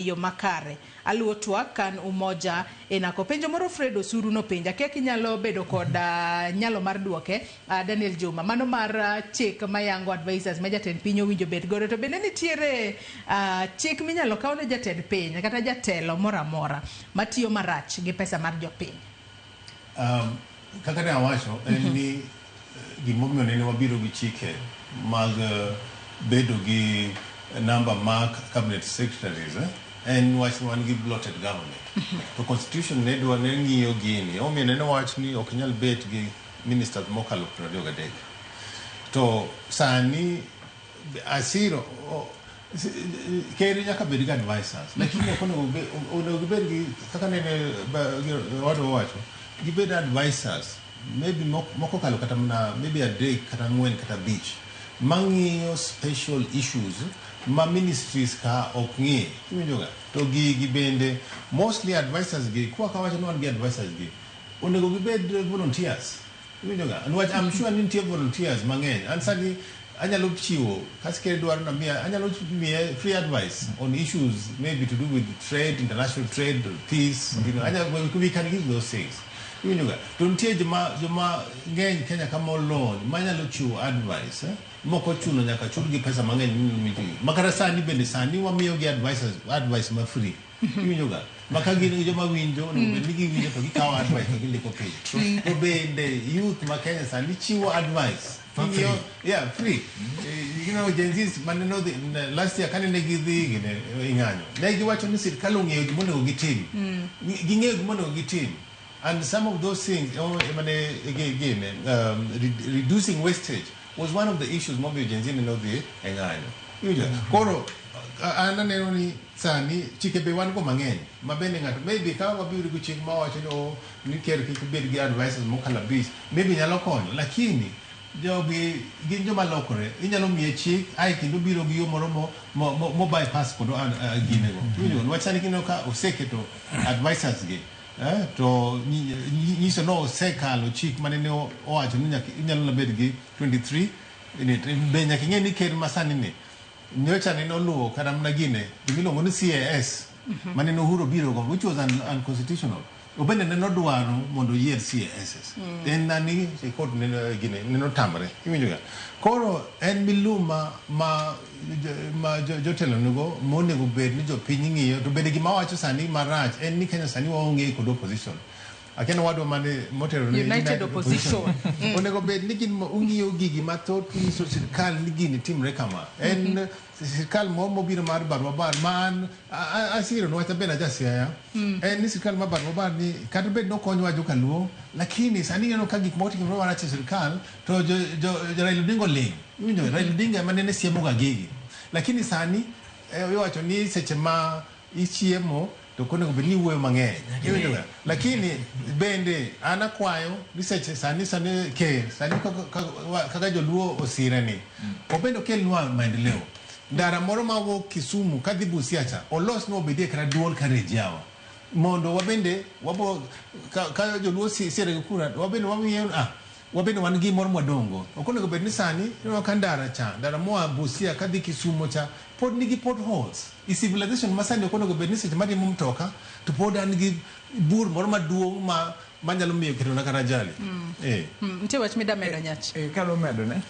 Yo makare. Aluwo twak kan Umoja Enako. Penjo moro Fred Osuru nopenja, akia kinyalo bedo kod nyalo mar duoke, Daniel Juma. Mano mar chik mayango advisors ma jatend piny owinjo bed godo. To bende nitiere chik minyalo kaw ne jatend piny kata jatelo moro amora matiyo marach gi pesa mar jopiny? Kaka ne awacho en ni gimomiyo nene wabiro gi chike mag bedo gi namba mag cabinet secretaries en wach wan gi bloated government. To constitution ne dwa ne ng'iyo gini. Omiyo nene wach ni ok nyal bet gi ministers mokalo 23. To sani asiro ker nyaka bed gi advisors, lakini ok onego onego gibed gi kaka nene owadwa owacho, gibed advisors maybe moko kalo kata mana maybe adek kata ang'wen kata abich mang'iyo special issues ma ministries ka ok ng'i, iwinjo ga. To gigi bende mostly advisors gi kwa kawacho ni wan gi advisors gi onego gibed volunteers, iwinjo ga, niwach I'm sure ni nitie volunteers mang'eny. An sani anyalo chiwo ka ker dwaro na miya, anyalo miye free advice on issues maybe to do with trade, international trade, peace. Anyalo, we can give those things, iwinjo ga. To nitie joma ng'eny Kenya ka molony manyalo chiwo advice, eh? Mok ochuno nyaka chulgi pesa mang'eny ma kata sani bende sani wamiyogi advices, advice ma free, iwinjo ga, ma ka gin joma winjo onego bed ni giwinjo to gikawo advice to gindiko piny. To bende youth ma Kenya sani chiwo advice. Ing'iyo, yeah, free. Gen Zs mane nodhi last year kane ne gidhi gine e ng'anyo, ne giwacho ni sirkal ong'eyo gima onego gitim. Ging'eyo gima onego gitim. And some of those things, oh, mane gine, reducing wastage was one of the issues momiyo Gen Z ne nodhi e ng'anyo. Iwinjo? Koro an aneno ni sani chike be wan go mang'eny ma bende ng'ato maybe ka wabiro gi chik mawacho ni oh, ni ker kik bed gi advisors mokalo abich, maybe nyalo konyo, lakini jogi gin joma lokore. Inyalo miye chik ae kendo biro gi yo moro mo bypass kod ginego. Iwinjo? Niwach sani kineno ka oseketo advisors gi, to nyiso no osekalo chik mane ne owacho ni nyaka inyalo bed gi 23 be nyaka ing'e ni ker masani ni nyocha ne noluwo kata mana gine gimiluongo ni CAS mane ne Uhuru obiro go, which was unconstitutional. Obende ne nodwaro mondo oyier CASs en nani e court ne gine ne notamre, iwinjo ga. Koro en miluma ma jotelo nigo monego bed ni jopiny ng'iyo. To bende gima wacho sani marach en ni Kenya sani waonge kod opposition. Akia ni wadwa mane motelo ne United Opposition. Onego bed ni gin ung'iyo gigi mathoth nyiso sirkal ni gini timre kama. En sirkal moro mobiro mar barua bar ma an asiro niwach abende aja Siaya. En ni sirkal mar barua bar ni kata bed nokonywa jokaluo, lakini sani ineno ka gik moko timore marach e sirkal to jo Raila Odinga oling'. Iwinjo? Raila Odinga ema nene siemoga gigi. Lakini sani iwacho ni seche ma ichiemo to ok onego bed ni iwuoyo mang'eny. Iwinjo ga? Lakini bende an akwayo ni seche sani ker sani kaka joluo osire ni obende okelnwa maendeleo. Ndara moro mawuok Kisumu kadhi Busia cha olos no obedie kata dual carriage yawa. Mondo wabende wabo ka joluo sire gi kura wabende wang'iyo wabende wan gi moro mwadongo. Ok onego bed ni sani ineno ka ndara cha, ndara moa Busia kadhi Kisumo cha pod nigi potholes. I civilization ma sani ok onego bed ni seche mariembo mtoka to pod an gi bur moro maduong' ma manyalo miyo ketona kata ajali. Nitie wach mida medo, Nyach? Kalo medo ne.